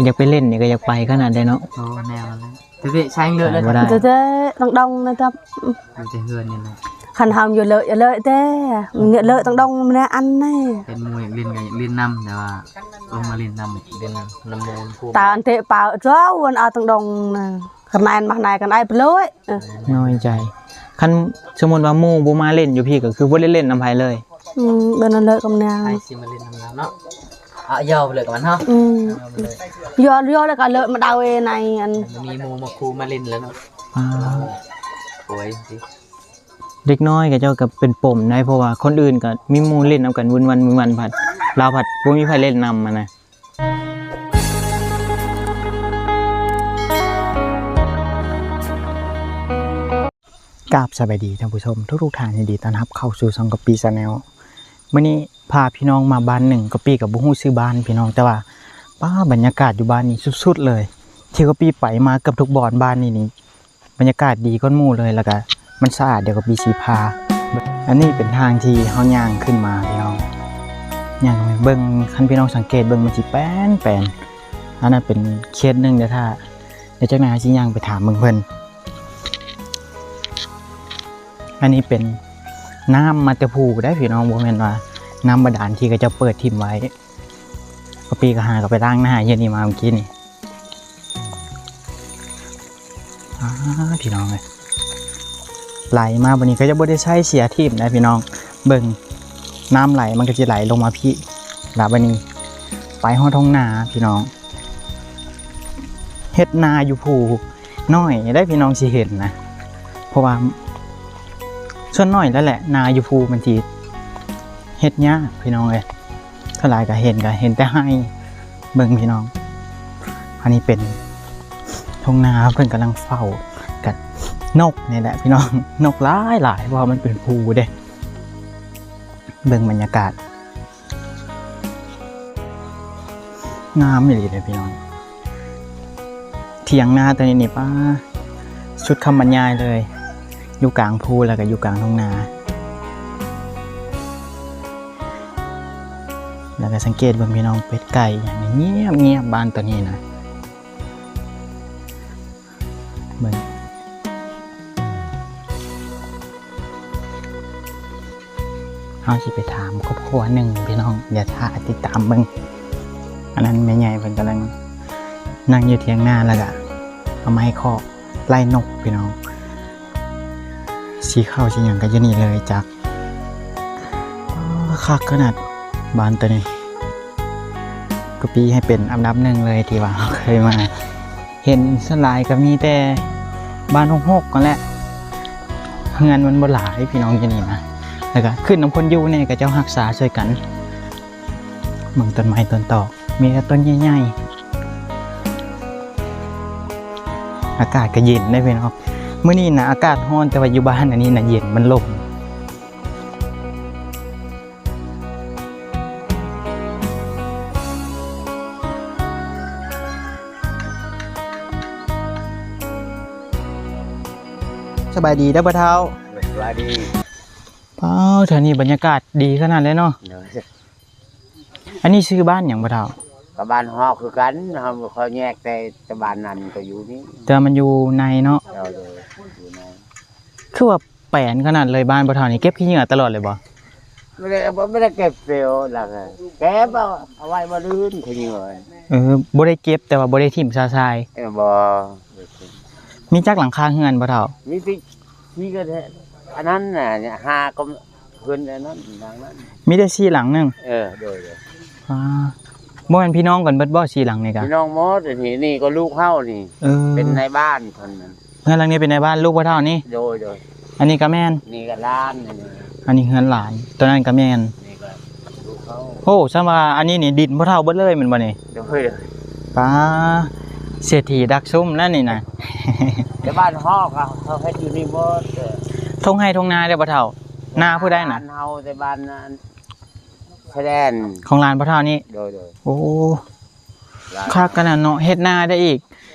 ຢາກໄປຫຼິ້ນນີ້ກໍຢາກໄປຂະໜາດໃດເນາະ. ໂອ້ ແນວນັ້ນແຫຼະ ເຕະໃສ່ເລີຍ ໄປບໍ່ໄດ້ ເຕະ ເຕະ ຕອງໆ ນະ ຈັບ ຢູ່ແຕ່ເຮືອນນີ້ແຫຼະ. ຄັນເຮົາຢູ່ເລີຍ ເລີຍແຕ່ ເລີຍ ເຕົງໆ ມັນອັນນີ້ ເຫັນໝູ່ຢາກຫຼິ້ນກໍຢາກຫຼິ້ນນຳ ແຕ່ວ່າລົງມາຫຼິ້ນນຳ ຫຼິ້ນນຳໝູ່ ຕາອັນເຕະປາເຈົ້າ ອັນເອົາຕົງໆ ນະ ກະແນນມາໃນກັນໄດ້ໄປເລີຍ. ນ້ອຍໃຈ ຄັນສົມມຸດວ່າໝູ່ບໍ່ມາຫຼິ້ນຢູ່ພີ້ ກໍຄືບໍ່ໄດ້ຫຼິ້ນນຳໃຜເລີຍ. ອືມ ແບບນັ້ນເລີຍກັບນາງ ໃຜຊິມາຫຼິ້ນນຳລາວເນາະ. ອາ ຢອກເລີຍກັບມັນເນາະ. ອືມ ຢອກ ຢອກແລ້ວກໍເລີຍມາເດົາໃນອັນ ມີໝູ່ມາຄູ່ມາຫຼິ້ນແລ້ວເນາະ. ອ່າ ໂອ້ຍ ເດັກນ້ອຍຂະເຈົ້າກໍເປັນປົມໄດ໋ ເພາະວ່າຄົນອື່ນກໍມີໝູ່ຫຼິ້ນນຳກັນວຸ້ນວັນ ວຸ້ນວັນ ພັດລາວພັດບໍ່ມີໃຜຫຼິ້ນນຳຫັ້ນນະ. ກາບສະບາຍດີທ່ານຜູ້ຊົມທຸກໆທ່ານ ຍິນດີຕ້ອນຮັບເຂົ້າສູ່ຊ່ອງກະປີ້ Channel. ມື້ນີ້ພາພີ່ນ້ອງມາບ້ານໜຶ່ງ ກະປີ້ກໍບໍ່ຮູ້ຊື່ບ້ານພີ່ນ້ອງ ແຕ່ວ່າ ປ້າ ບັນຍາກາດຢູ່ບ້ານນີ້ສຸດໆເລີຍ ທີ່ກະປີ້ໄປມາເກືອບທຸກບ່ອນ ບ້ານນີ້ນີ້ ບັນຍາກາດດີກ່ອນໝູ່ເລີຍ ແລ້ວກະມັນສະອາດ. ດຽວກໍມີຊິພາ ອັນນີ້ເປັນທາງທີ່ເຮົາຍ່າງຂຶ້ນມາພີ່ນ້ອງ ຍ່າງເບິ່ງ ຄັນພີ່ນ້ອງສັງເກດເບິ່ງມັນຊິແປນໆ ອັນນັ້ນເປັນເຂດໜຶ່ງ ດຽວຖ້າ ດຽວຈັກໜ້ອຍເຮົາຊິຍ່າງໄປຖາມເບິ່ງເພິ່ນ. ອັນນີ້ເປັນນ້ຳມາແຕ່ພູໄດ໋ພີ່ນ້ອງ ບໍ່ແມ່ນວ່ານ້ຳບາດານທີ່ເຂົາເຈົ້າເປີດຖິ້ມໄວ້. ກະປີ້ກໍຫາກໍໄປລ້າງໜ້າຢູ່ນີ້ມາເມື່ອກີ້ນີ້. ອ້າ ພີ່ນ້ອງເອີຍ ໄຫຼມາບັດນີ້ກໍຈະບໍ່ໄດ້ໃຊ້ ເສຍຖິ້ມໄດ໋ພີ່ນ້ອງ. ເບິ່ງ ນ້ຳໄຫຼມັນກໍຊິໄຫຼລົງມາພີ້ ລະບັດນີ້ໄປຮອດທົ່ງນາພີ່ນ້ອງ. ເຮັດນາຢູ່ພູນ້ອຍໄດ໋ພີ່ນ້ອງ ຊິເຫັນນະ ເພາະວ່າສ່ວນໜ້ອຍແລ້ວແຫຼະ ນາຢູ່ພູມັນຊິເຮັດຍາກພີ່ນ້ອງເອີຍ. ສ່ວນຫຼາຍກໍເຫັນ ກໍເຫັນແຕ່ໄຮ່. ເບິ່ງພີ່ນ້ອງ ອັນນີ້ເປັນທົ່ງນາ ເພິ່ນກຳລັງເຝົ້າກັນ ນົກນີ້ແຫຼະພີ່ນ້ອງ ນົກຫຼາຍໆ ເພາະວ່າມັນເປັນພູເດ້. ເບິ່ງບັນຍາກາດ ງາມອີ່ຫຼີເດ້ພີ່ນ້ອງ. ຖຽງນາຕົວນີ້ນີ້ ປ້າ ສຸດຄຳບັນຍາຍເລີຍ ຢູ່ກາງພູ ແລ້ວກໍຢູ່ກາງທົ່ງນາ. ແລ້ວກໍສັງເກດເບິ່ງພີ່ນ້ອງ ເປັດໄກ່ຫຍັງນີ້ງຽບໆ ບ້ານຕົວນີ້ນະ. ເບິ່ງ ເຮົາຊິໄປຖາມຄອບຄົວໜຶ່ງພີ່ນ້ອງ ດຽວຖ້າຕິດຕາມເບິ່ງ. ອັນນັ້ນແມ່ໃຫຍ່ເພິ່ນກຳລັງນັ່ງຢູ່ຖຽງນາ ແລ້ວກະເອົາໄມ້ເຄາະໄລ່ນົກພີ່ນ້ອງ. ສີເຂົ້າສີຫຍັງກໍຢູ່ນີ້ເລີຍຈັກ. ອໍ ຄັກຂະໜາດ ບ້ານໂຕນີ້ ກະປີ້ໃຫ້ເປັນອັນດັບໜຶ່ງເລີຍ ທີ່ວ່າເຮົາເຄີຍມາເຫັນ. ສ່ວນຫຼາຍກໍມີແຕ່ບ້ານຫົກຫົກຫັ້ນແຫຼະ ເຮືອນມັນບໍ່ຫຼາຍພີ່ນ້ອງຢູ່ນີ້ນະ ແລ້ວກໍຂຶ້ນນຳຄົນຢູ່ແດ່ ເຂົາເຈົ້າຮັກສາຊ່ວຍກັນ. ເບິ່ງຕົ້ນໄມ້ຕົ້ນຕອກ ມີແຕ່ຕົ້ນໃຫຍ່ໆ. ອາກາດກໍເຢັນເດ້ພີ່ນ້ອງ ມື້ນີ້ນະອາກາດຮ້ອນ ແຕ່ວ່າຢູ່ບ້ານອັນນີ້ນະເຢັນ ມັນລົມ. ສະບາຍດີເດີພໍ່ເຖົ້າ. ສະບາຍດີ. ວ້າວ ແຖວນີ້ບັນຍາກາດດີຂະໜາດເລີຍເນາະ. ໂດຍ. ອັນນີ້ຊື່ບ້ານຫຍັງພໍ່ເຖົ້າ? ກໍບ້ານຮອກຄືກັນ ເຮົາ ເຂົາແຍກແຕ່ ແຕ່ບ້ານນັ້ນກໍຢູ່ນີ້ ແຕ່ວ່າມັນຢູ່ໃນເນາະ. ເຈົ້າ ໂດຍ ຢູ່ໃນ. ຄືວ່າແປນຂະໜາດເລີຍ ບ້ານພໍ່ເຖົ້ານີ້ເກັບຂີ້ເຫຍື້ອຕະຫຼອດເລີຍບໍ່? ບໍ່ໄດ້ ບໍ່ ບໍ່ໄດ້ເກັບເຊວ ຫຼັກ ເກັບເອົາ ເອົາໄວ້ບ່ອນອື່ນຂີ້ເຫຍື້ອ. ເອີ ບໍ່ໄດ້ເກັບ ແຕ່ວ່າບໍ່ໄດ້ຖິ້ມຊະຊາຍ. ເອີ ບໍ່. ມີຈັກຫຼັງຄາເຮືອນພໍ່ເຖົ້າ? ມີແຕ່ ນີ້ກໍແທ້ ອັນນັ້ນນະ ຫາກໍເຮືອນອັນນັ້ນ ຫຼັງນັ້ນ ມີແຕ່ສີ່ຫຼັງໜຶ່ງ. ເອີ ໂດຍ ໂດຍ. ອ່າ ບໍ່ແມ່ນພີ່ນ້ອງກັນເບິດບໍ່ ສີ່ຫຼັງນີ້ກະ? ພີ່ນ້ອງໝົດ ອັນນີ້ ນີ້ກໍລູກເຮົານີ້. ເອີ ເປັນນາຍບ້ານເພິ່ນນັ້ນ. ເຮືອນຫຼັງນີ້ເປັນນາຍບ້ານ ລູກພໍ່ເຖົ້ານີ້? ໂດຍ ໂດຍ. ອັນນີ້ກະແມ່ນ ນີ້ກະຫຼານ ອັນນີ້ ອັນນີ້ເຮືອນຫຼານ ໂຕນັ້ນກະແມ່ນ ນີ້ກະລູກເຮົາ. ໂອ້ ຊັ້ນວ່າອັນນີ້ນີ້ດິນພໍ່ເຖົ້າເບິດເລີຍແມ່ນບໍ່ນີ້? ໂດຍ ໂດຍ. ປ້າ ເສດຖີດັກຊຸມແລ້ວນີ້ນະ. ແຕ່ບ້ານຮອກ ເຂົາເຮັດຢູ່ນີ້ໝົດ. ທົ່ງໄຮ່ທົ່ງນາເດ້ພໍ່ເຖົ້າ? ນາຜູ້ໃດນະ? ບ້ານເຮົາ ແຕ່ບ້ານຊາຍແດນ ຂອງຫຼານພໍ່ເຖົ້ານີ້. ໂດຍ ໂດຍ. ໂອ້ ຫຼາຍ ຄັກຂະໜາດເນາະ ເຮັດນາໄດ້ອີກ.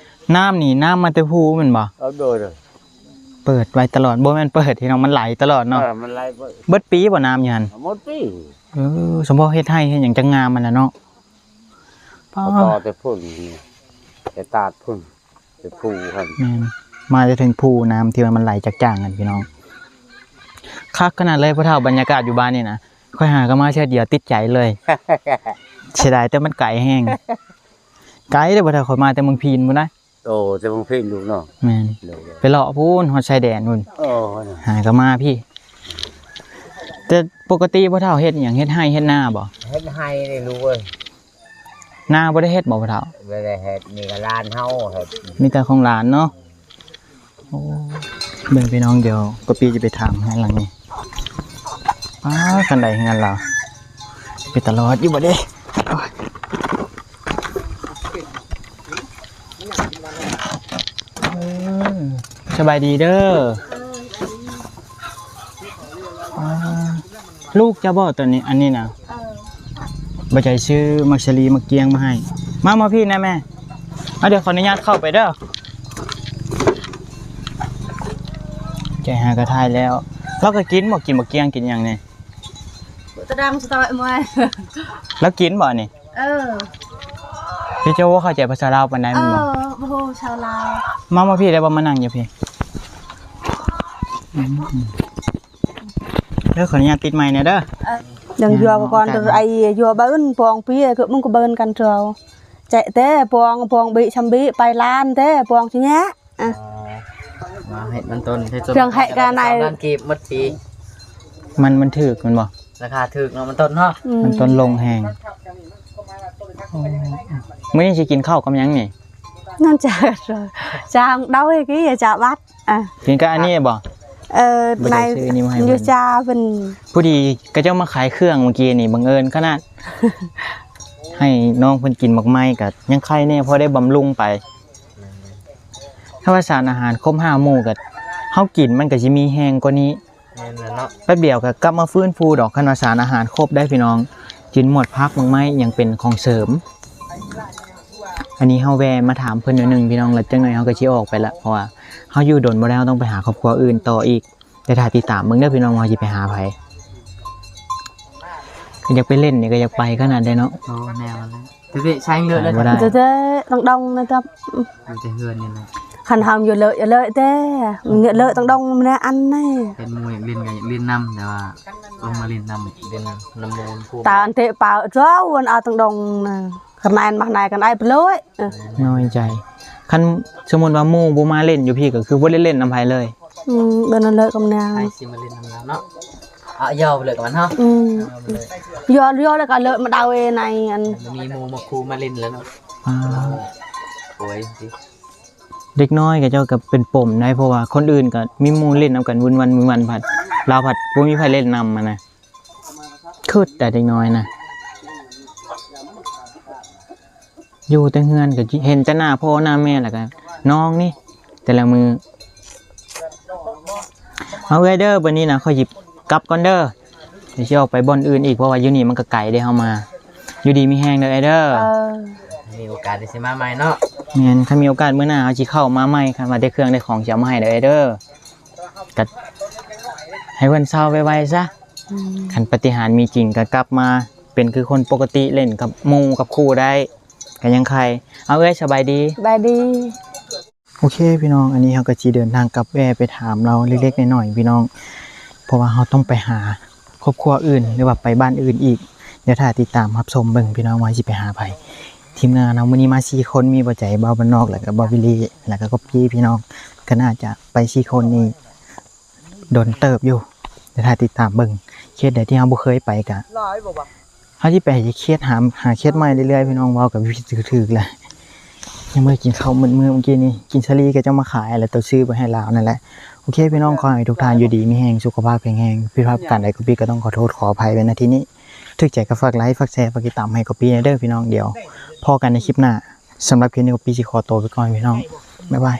ນ້ຳນີ້ ນ້ຳມາແຕ່ພູແມ່ນບໍ່? ເອີ ໂດຍ ໂດຍ. ເປີດໄວ້ຕະຫຼອດ ບໍ່ແມ່ນເປີດພີ່ນ້ອງ ມັນໄຫຼຕະຫຼອດເນາະ. ເອີ ມັນໄຫຼເບິດ ເບິດປີບໍ່ນ້ຳຢູ່ຫັ້ນ? ໝົດປີ. ເອີ ສົມພໍເຮັດໄຮ່ເຮັດຫຍັງຈັກງາມຫັ້ນນະເນາະ. ປ້າ ພໍຕໍ່ແຕ່ພຸ້ນ ແຕ່ຕາດພຸ້ນ ໄປພູຫັ້ນ. ແມ່ນ ມາຈະເຖິງພູນ້ຳທີ່ວ່າມັນໄຫຼຈາກຈ້າງຫັ້ນພີ່ນ້ອງ. ຄັກຂະໜາດເລີຍພໍ່ເຖົ້າ, ບັນຍາກາດຢູ່ບ້ານນີ້ນະ ຂ້ອຍຫາກໍມາເທື່ອດຽວຕິດໃຈເລີຍ. ເສຍດາຍແຕ່ມັນໄກແຮງ. ໄກເດ້ພໍ່ເຖົ້າ, ຂ້ອຍມາແຕ່ເມືອງພີນພຸ້ນນະ. ໂອ້ ແຕ່ເມືອງພີນລູກເນາະ. ແມ່ນ ໂດຍໆ ໄປເລາະພຸ້ນ ຮອດຊາຍແດນພຸ້ນ. ໂອ້ ຫາກໍມາພີ້. ແຕ່ປົກກະຕິພໍ່ເຖົ້າເຮັດຫຍັງ? ເຮັດໄຮ່ເຮັດນາບໍ່? ເຮັດໄຮ່ເດ້ລູກເອີຍ. ນາບໍ່ໄດ້ເຮັດບໍ່ພໍ່ເຖົ້າ? ບໍ່ໄດ້ເຮັດ, ມີແຕ່ຫຼານເຮົາເຮັດ. ມີແຕ່ຂອງຫຼານເນາະ. ໂອ້ ເບິ່ງພີ່ນ້ອງ, ດຽວກະປີຈະໄປຖາມເຮືອນຫຼັງນີ້. ປ້າ ຄັນໄດເຮືອນລາວ ເປັນຕາຫຼອດຢູ່ບໍ່ເດ້? ໂອ້ຍ ເອີ ສະບາຍດີເດີ. ປ້າ ລູກເຈົ້າບໍ່ຕົວນີ້? ອັນນີ້ນະ ເອີ ບໍ່ໃຈຊື້ໝາກສາລີໝາກກ້ຽງມາໃຫ້. ມາ ມາພີ້ນະແມ່. ເອົາ ດຽວຂໍອະນຸຍາດເຂົ້າໄປເດີ. ໃຈຫາກະຖ່າຍແລ້ວ. ລາວກໍກິນບໍ່? ກິນໝາກກ້ຽງກິນຫຍັງນີ້? ຕະດັງສະຕອຍມວຍ. ລາວກິນບໍ່ອັນນີ້? ເອີ ຄືເຈົ້າບໍ່ເຂົ້າໃຈພາສາລາວປານໃດແມ່ນບໍ່? ເອີ ບໍ່ຮູ້ພາສາລາວ. ມາ ມາພີ້ໄດ້ບໍ່? ມານັ່ງຢູ່ພີ້. ອືມ ເດີ ຂໍອະນຸຍາດຕິດໄມແດ່ເດີ. ເອີ ຍັງຢູ່ກ່ອນ ໄອ້ຢູ່ເບິ່ນປອງປີ ຄືມຶງກໍເບິ່ນກັນເຈົ້າ. ແຈະແຕ່ປອງ ປອງບີຊຳບີ ໄປລ້ານແຕ່ປອງຊິແຍະ. ອ່ະ ມາເຮັດມັນຕົ້ນ ເຮັດຕົ້ນ ເຄື່ອງໃຫ້ການໄດ້ ລ້ານກີບໝົດປີ. ມັນ ມັນຖືກແມ່ນບໍ່? ລາຄາຖືກເນາະ ມັນຕົ້ນເນາະ. ອືມ ມັນຕົ້ນລົງແຮງ. ໂອ້ ມື້ນີ້ຊິກິນເຂົ້າກັບຫຍັງນີ້? ນັ້ນຈະ ຈາງເດົາອີກ ຈາບັດ. ອ່ະ ກິນກັບອັນນີ້ບໍ່? ເອີ ໃນຢູ່ຈາເພິ່ນ ພໍດີເຂົາເຈົ້າມາຂາຍເຄື່ອງມື້ກີ້ນີ້ ບັງເອີນຂະໜາດ. ໃຫ້ນ້ອງເພິ່ນກິນໝາກໄມ້ກໍຍັງໄຄແດ່ ພໍໄດ້ບຳລຸງໄປ. ຖ້າວ່າສານອາຫານຄົບຫ້າໝູ່ກໍ ເຮົາກິນມັນກໍຊິມີແຮງກວ່ານີ້. ແມ່ນແລ້ວເນາະ ແປັບດຽວກໍກັບມາຟື້ນຟູດອກ. ຄັນວ່າສານອາຫານຄົບໄດ໋ພີ່ນ້ອງ, ກິນໝົດຜັກໝາກໄມ້ຍັງເປັນຂອງເສີມ. ອັນນີ້ເຮົາແວ່ມາຖາມເພິ່ນໜ້ອຍໜຶ່ງພີ່ນ້ອງ, ແລ້ວຈັກໜ້ອຍເຮົາກໍຊິອອກໄປລະ ເພາະວ່າເຮົາຢູ່ດົນບໍ່ໄດ້, ເຮົາຕ້ອງໄປຫາຄອບຄົວອື່ນຕໍ່ອີກ. ແຕ່ຖ້າຕິດຕາມເບິ່ງເດີພີ່ນ້ອງ ວ່າເຮົາຊິໄປຫາໃຜ. ກໍຢາກໄປຫຼິ້ນນີ້ ກໍຢາກໄປຂະໜາດໃດເນາະ. ໂອ້ ແນວນັ້ນແຫຼະ. ເດ້ ໃຊ້ເລີຍ ໄປບໍ່ໄດ້ ເດ້ ຕ້ອງດົງນະ ຈັບ ຢູ່ແຕ່ເຮືອນນີ້ແຫຼະ. ຄັນເຮົາຢູ່ເລີຍ ເລີຍແຕ່ ເລີຍຕ້ອງດົງນະ ອັນນີ້ ເຫັນໝູ່ຢາກຫຼິ້ນກໍຢາກຫຼິ້ນນຳ ແຕ່ວ່າລົງມາຫຼິ້ນນຳ ຫຼິ້ນນຳໝູ່ຜູ້ ຕາອັນເຕະປາເຈົ້າ ອັນເອົາຕ້ອງດົງນະ ຄັນແມ່ນມາໃນກັນໄດ້ໄປເລີຍ. ເອີ ນ້ອຍໃຈ. ຄັນສົມມຸດວ່າໝູ່ບໍ່ມາຫຼິ້ນຢູ່ພີ້ ກໍຄືບໍ່ໄດ້ຫຼິ້ນນຳໃຜເລີຍ. ອືມ ແບບນັ້ນເລີຍກໍແມ່ນ ໃຜຊິມາຫຼິ້ນນຳລາວເນາະ. ອ່ະ ຢອກເລີຍກັບມັນເນາະ. ອືມ ຢອກ ຢອກແລ້ວກໍເລີຍມາເດົາເອໃນອັນ ມີໝູ່ມາຄູ່ມາຫຼິ້ນແລ້ວເນາະ. ອ່າ ໂອ້ຍ ເດັກນ້ອຍເຂົາເຈົ້າກໍເປັນປົມໄດ໋ ເພາະວ່າຄົນອື່ນກໍມີໝູ່ຫຼິ້ນນຳກັນວຸ້ນວັນ ວຸ້ນວັນ ພັດລາວພັດບໍ່ມີໃຜຫຼິ້ນນຳຫັ້ນນະ. ຄຶດແຕ່ເດັກນ້ອຍນະ ຢູ່ແຕ່ເຮືອນກໍເຫັນແຕ່ໜ້າພໍ່ໜ້າແມ່ ແລ້ວກໍນ້ອງນີ້ແຕ່ລະມື້. ເອົາ ເອື້ອຍເດີ ບັດນີ້ນະ ຂ້ອຍຊິກັບກ່ອນເດີ ດຽວຊິອອກໄປບ່ອນອື່ນອີກ ເພາະວ່າຢູ່ນີ້ມັນກໍໄກເດ້ ເຮົາມາ. ຢູ່ດີມີແຮງເດີ ເອື້ອຍເດີ. ເອີ ມີໂອກາດດຽວຊິມາໃໝ່ເນາະ. ແມ່ນ ຄັນມີໂອກາດມື້ໜ້າເຮົາຊິເຂົ້າມາໃໝ່ ຄັນວ່າໄດ້ເຄື່ອງໄດ້ຂອງຊິເອົາມາໃຫ້ເດີ ເອື້ອຍເດີ. ກໍໃຫ້ເພິ່ນເຊົາໄວໆຊະ. ອືມ ຄັນປາຕິຫານມີຈິງກໍກັບມາເປັນຄືຄົນປົກກະຕິ ຫຼິ້ນກັບໝູ່ກັບຄູ່ໄດ້ ກໍຍັງໄຄ. ເອົາ ເອື້ອຍ ສະບາຍດີ. ສະບາຍດີ. ໂອເຄພີ່ນ້ອງ ອັນນີ້ເຮົາກໍຊິເດີນທາງກັບ ແວ່ໄປຖາມລາວເລັກໆນ້ອຍໆພີ່ນ້ອງ ເພາະວ່າເຮົາຕ້ອງໄປຫາຄອບຄົວອື່ນ ຫຼືວ່າໄປບ້ານອື່ນອີກ. ດຽວຖ້າຕິດຕາມຮັບຊົມເບິ່ງພີ່ນ້ອງ ວ່າຊິໄປຫາໃຜ. ທີມງານເຮົາມື້ນີ້ມາສີ່ຄົນ ມີບ່າວໃຈ ບ່າວບ້ານນອກ ແລ້ວກໍບ່າວວິລີ ແລ້ວກໍກັອບປີ້ພີ່ນ້ອງ. ກໍໜ້າຈະໄປສີ່ຄົນນີ້ ດົນເຕີບຢູ່ ແຕ່ຖ້າຕິດຕາມເບິ່ງ ເຂດໃດທີ່ເຮົາບໍ່ເຄີຍໄປກະ ເຮົາຊິໄປເຂດ ຫາ ຫາເຂດໃໝ່ເລື້ອຍໆ ພີ່ນ້ອງ. ເວົ້າກັບວິທີຖືກໆ ແຫຼະ. ຍັງບໍ່ໄດ້ກິນເຂົ້າມື້ ມື້ກີ້ນີ້ ກິນສາລີເຂົາເຈົ້າມາຂາຍ ແລ້ວໂຕຊື້ໄປໃຫ້ລາວນັ້ນແຫຼະ. ໂອເຄພີ່ນ້ອງ ຂໍໃຫ້ທຸກທ່ານຢູ່ດີມີແຮງ ສຸຂະພາບແຂງແຮງ. ຜິດພາດປະການໃດ ກໍປີ້ກໍຕ້ອງຂໍໂທດຂໍອະໄພໄວ້ ນະ ທີ່ນີ້. ຖືກໃຈກໍຝາກໄລ ຝາກແຊ ຝາກຕິດຕາມໃຫ້ກໍປີ້ແດ່ເດີ ພີ່ນ້ອງ. ດຽວພໍ້ກັນໃນຄລິບໜ້າ. ສຳລັບຄລິບນີ້ກໍປີ້ຊິຂໍໂຕໄປກ່ອນ ພີ່ນ້ອງ. ບາຍບາຍ.